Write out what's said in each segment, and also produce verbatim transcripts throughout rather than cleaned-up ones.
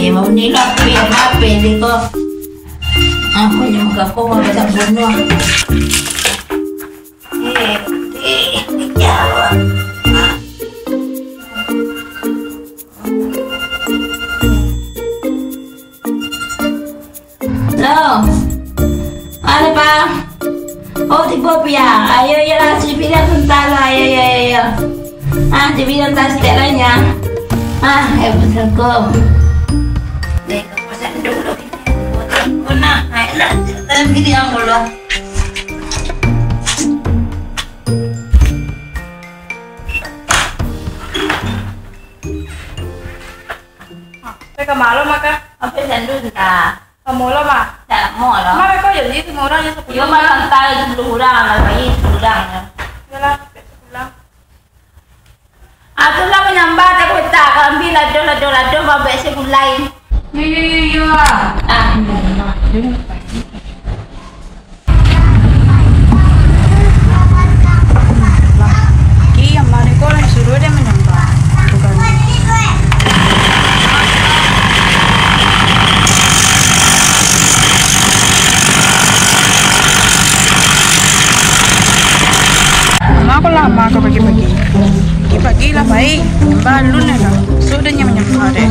Eh, mau ni lah, apa yang apa ni kau? Apa yang muka kau mau tak bunuh? Eh, eh, ya Allah. Lo. Halo, Bang. Oh, tibo pia. Ayo, iyolah, cibiran santa lah. Ayo, ayo, ayo, ayo. Ah, cibiran tas tek lah, nya. Ah, eh, pesan ko. Dek, pesan dulu. Nah, ayolah, pesan gini yang dulu. Sampai ka malam, maka. Sampai sendu entah. Kamu lo, mah. Tak lamo lo. Mah, beko janji sama orang yang sepuluh. Iyo, mah, santai sepuluh orang, lah, bayi sepuluh orang. Iyolah, sampai sepuluh. Aku lah manyambah, tak kota. Kau ambil lado, lado, lado, babek segulai. Iyo, iyo, iyo, iyo. Ah. Ki, yang mana ko lah suruh dia manyambah. Bukan. Mama ko lah, mama ko pagi-pagi. Pagi-pagi lah baik. Balun lah. Sudah nyam-nyam deh.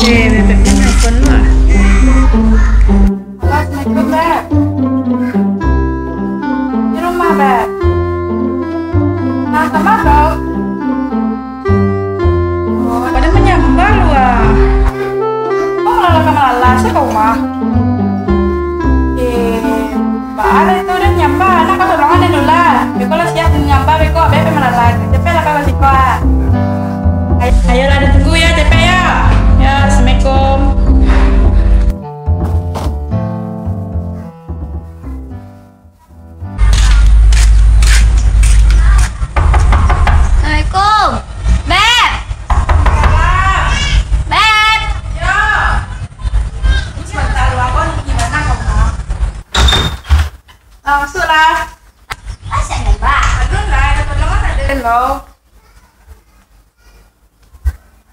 Eh, bebeknya nelpon lah. Halo, assalamualaikum, Beb. Di rumah, Beb. Nah, sama dong. Oh, pada manyambah lu, ah. Kok malala ka malala, sia ka rumah? Eh, baa lah itu, den nyambah, nak ka tolongan den dulu lah. Beko lah siap nyambah, beko, beko pai malala. Capek lah ka siko, ah. Ay-, ayolah, den tunggu ya, capek ya. Ya, assalamualaikum. Assalamualaikum. Beb. Beb. Yo. Ini sebentar, lu apa nih, gimana kamu? Ah, masuklah. Masuk, Beb. Aduh lah, ada tolongan ada lo.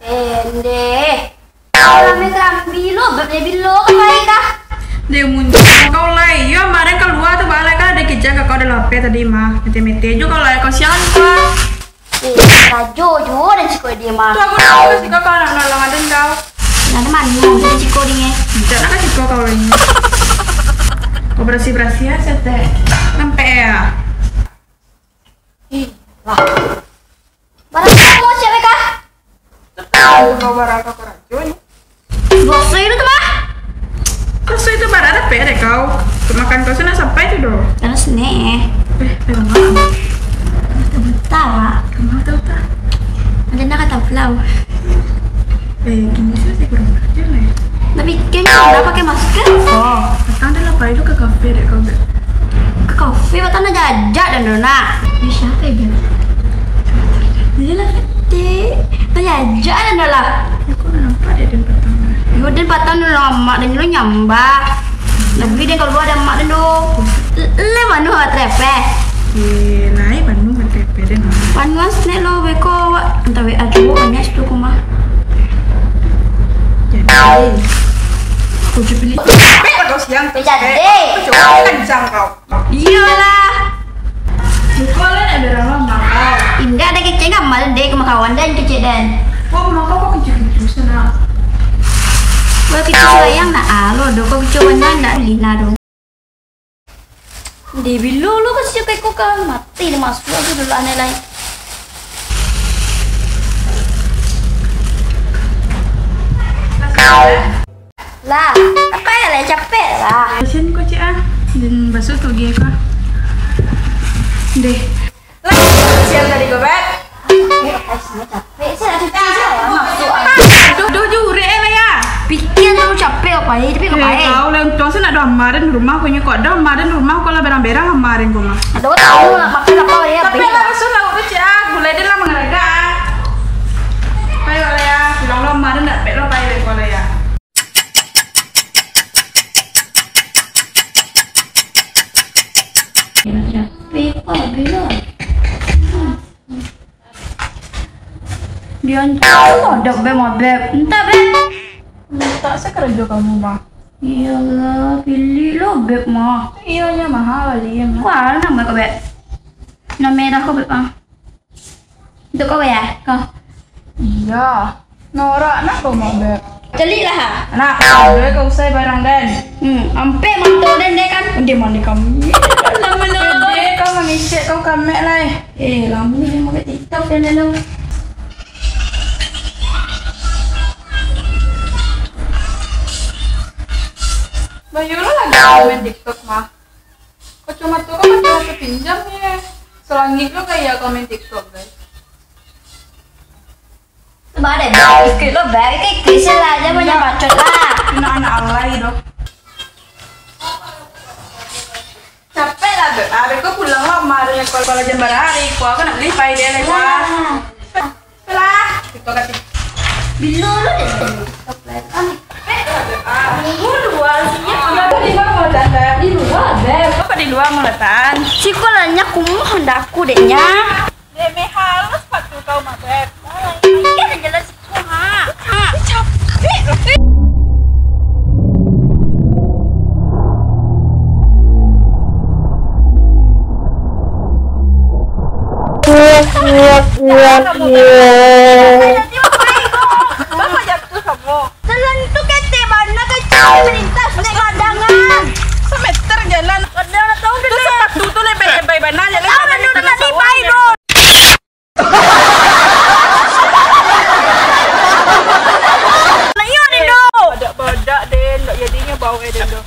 Eh, ndeh. Rami-rami lo, Beb, jadi lo ka pai kah? Deh, muncul kau lai. Yo, kamarin kalua tu baa lai kah, ado kicek ka kau dalam H P tadi mah. Mete-mete jo kau lai, kau siang kau. Eh, rajo jo dan siko dia mah. Tu aku nak siko kau nak nolong aden kau. Nah, ada manu, ada siko dia. Tidak nak siko kau lai. Kau berasih-berasih aja, Teh. Sampai ya. Ih, lah. Barang kamu siapa kah? Tahu kau barang kau karajo ni. Bosoi itu tu, Bah. Bosoi itu barang ada pe deh kau. Untuk makan kau sana sampai tu doh. Terus nih. Eh, eh, mama. Buta-buta, Wak. Kamu tahu tak? Ada nak kata pulau. Eh, gini sih, saya kurang ajar lah ya. Tapi kan dah pakai masker. Oh, petang dah lah, pai dulu ka kafe dek kau, Beb. Ka kafe, petang nak jajak dan dona. Ni siapa ya, Beb? Dia lah kete. Nak jajak dan dona lah. Aku nampak dek dan petang lah. Yo, dan petang dulu amak dan dulu nyambah. Lebih dek kalau ada amak dan dulu. Le, le, manu awak trepe. Eh, lai manu awak trepe. Panuah snack lo, beko, wak. Entah W A cowok banyak situ, kumah. Jadi. Aku je pilih. Capek lah kau siang tu. Jadi. Kau cowok kencang kau. Iyalah. Muka lah nak berang lama kau. Indak ada kecek, nggak malu deh, kemakawan dan kecek dan. Kau maka kau kecil-kecil sana. Kau kecil sayang nak alo, do kau kecil banyak nak lina do. Di bilo lo ka siap ka iko ka mati, dah masuk aja dulu aneh lain. Lah, apa ya lah, capek lah. Kasian kau, Cik, ah. Dan basuh tu gi kau. Deh. Lah, siang tadi kau, Bet. Eh, apa sih, capek. Saya nak cuci, saya nak masuk, ah. Duh, duh, jurek, eh, Maya. Pikir terlalu capek, apa, eh, tapi Eh, apa, eh? Kau lah, untung saya nak ada amaran di rumah, kau nyekok ada amaran di rumah, kau lah berang-berang amaran kau mah. Ada kau tahu lah, makan apa, ya, Tapi apa? Lah, rasul lah, kau cek, ah, gulai dia lah mengaragak, ah. Ayo, lah, ya, bilang lo amaran, nak pek lo, apa, ya, kau lah, ya. Capek, apa, bila? Hmm. Diancam lah dek Beb mah, Beb. Entah, Beb. Mintak se karajo kamu mah. Iyolah, pilih lo Beb mah. Iyo nyo mahal bali mah. Kuah nama kau, Beb? Nan merah ko, Beb, ah. Untuk kau ya, kau. Iya. Norak nak kau mah, Beb. Caliak lah, ha. Nak, kau usai barang den. Hmm, ampek mato den deh kan. Dia mana kami? Lama lah. Deh, kau mangecek kau kamek lai. Eh, lama ni memang kat TikTok den lalu. Bayulah lagi main TikTok mah. Kacamato kau masih pinjam ye. Salangik lo gaya kau main TikTok, guys. Coba deh, Beb. Sikit lo, Beb. Itu iklis lah, jangan banyak bacot lah. Kena anak alay doh. Capek lah, Beb. Ah, beko pulang lah, kemarin kalau, kalau jam bara hari, kau nak beli pai deh lah, kau. Nah. Lah, kita kasih. Bilo lo deh. Toples. Ah, Beb lah, Beb. Ah. Tunggu luar sini. Apa di luar mau datang, Beb? Di luar, Beb. Apa di luar mau datang? Siko lah nyo kumuh handak aku dek nyo. Dek, meh halus sepatu kau mah, Beb. Alah, ini kan jalan situ, ha. Ha. Capek lah. Bapak jatuh sama. Jalan tu ketek bana, kecil, melintas, naik badangan. Sameter jalan. Kadang nak tahu tu, sepatu tu lebai-lebai bana, jalan. Tahu jalan tu di tengah tadi sawah pai je. Doh. Nak iyo ni, doh. Badak-badak den, ndak jadinyo bau eh den doh.